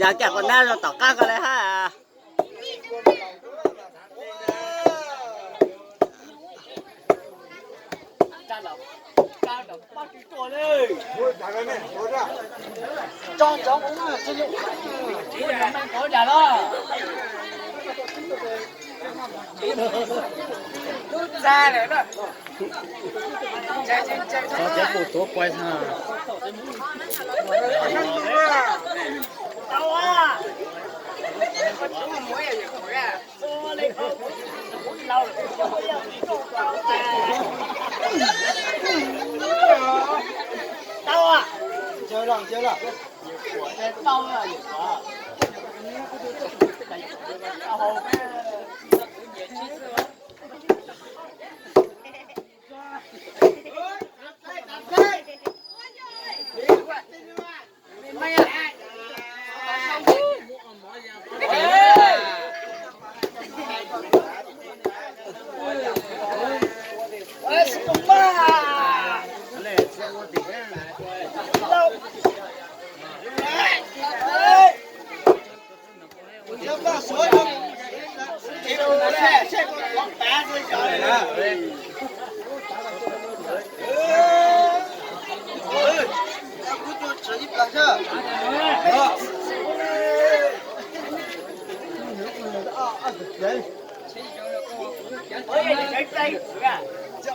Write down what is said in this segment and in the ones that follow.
Yog caj quas nab zoo tom qab ko li hab. Cov cov pum tuav quas.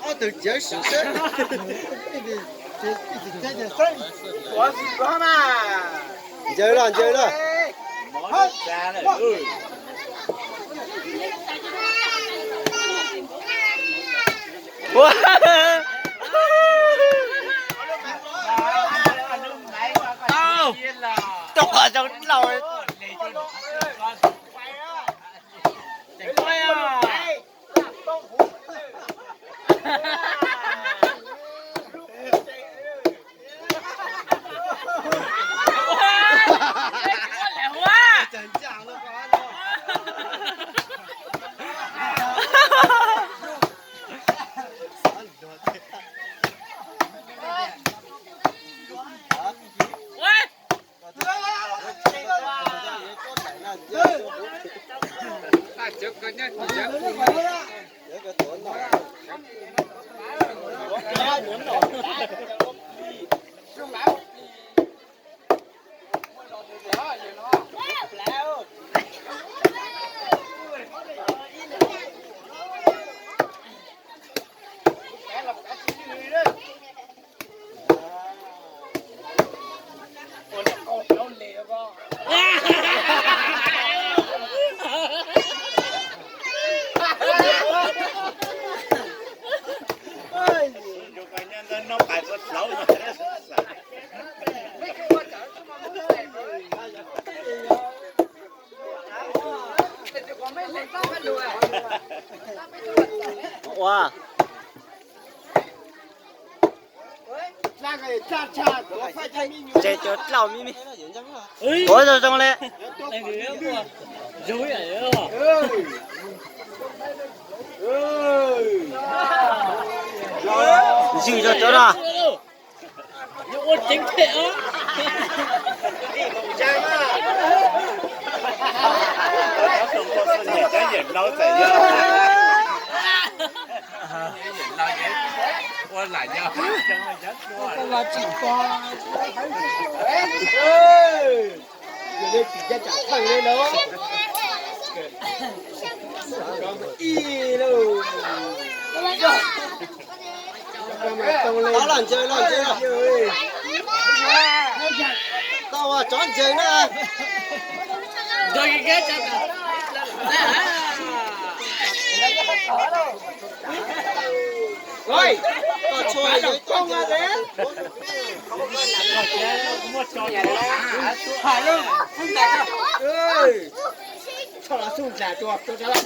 Ob tug cawv sim sab. Ncaws los, ncaws los. Tau, tau qhov zoo dlhau. Ua, tsev cov dlhau me me. Tuav zoo zoo li. Zwm zog cov no. Tau los ncaws los ncaws los. Tau ua tsov ncaws na. Koj tshua yuav coj ncaws. Txhob los xub ntas tua tua rov los.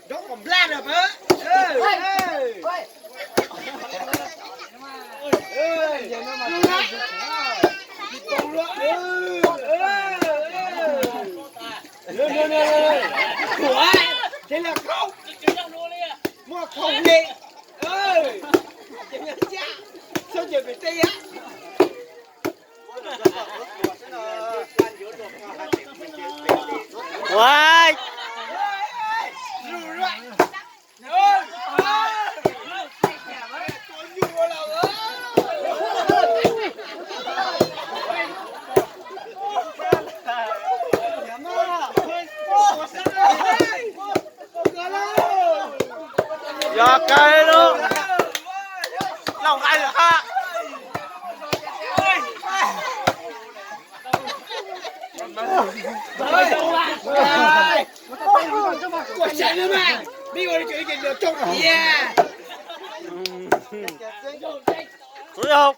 Nrov kom nplaj na pab. Uav. Yog kawg lub lauj nqaij lawm hab. Txwv yog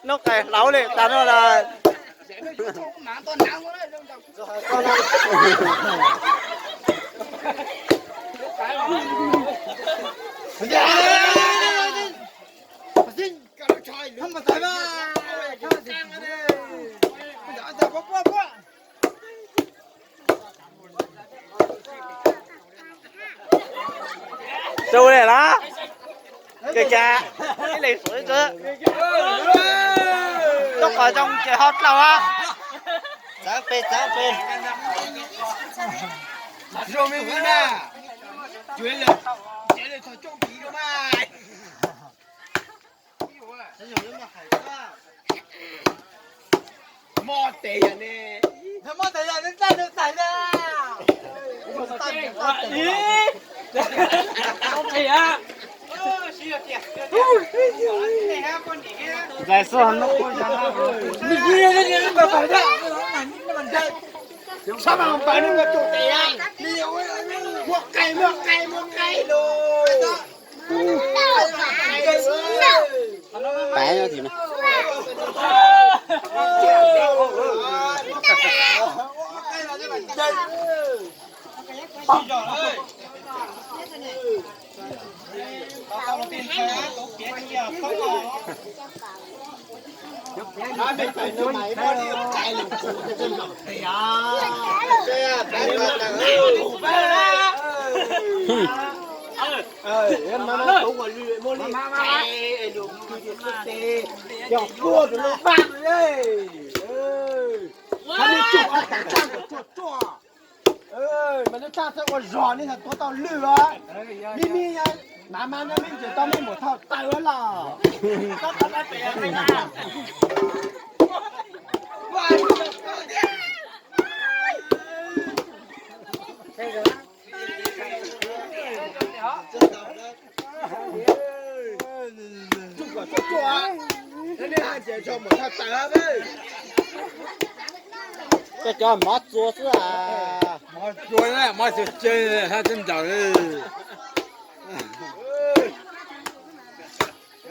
nub qais hlauv li tas no lawm. Tau li lawm. Ces cas ib leeg xub xwb. Tub qos zoo ces ho dlaug a. Txav pes txav pes. Zoo me me na. Cuav lawm, ces lawv txog cooj kiv rau mas. Mob tes yog ne. Mob tes yog ne, tab nws tais na. Tais xwb no. Txhob mas pais nws muaj tug tes, muaj qai muaj qai muaj qai lus. Pais no tim no. Yog kuj tus lub paj, mas nej tag txawj ua zog nej tuav tau lwj os. Mib mib, mas mas no mib tseem tau mib mus thauj taws los. Koj cov mov txua xwb as. Mov txua, mov txua ces hab tib ntaus li.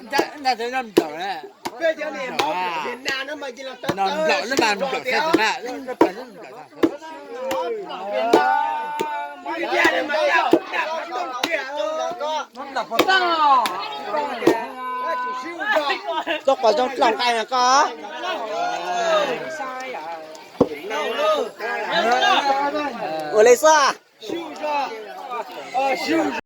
Ntaus, ntaus, ntaus, ntaus, ntaus, ntaus, ntaus, ntaus, ntaus, ntaus, Tub qos zoo dlaug nqaij na koj. Ua li xwb.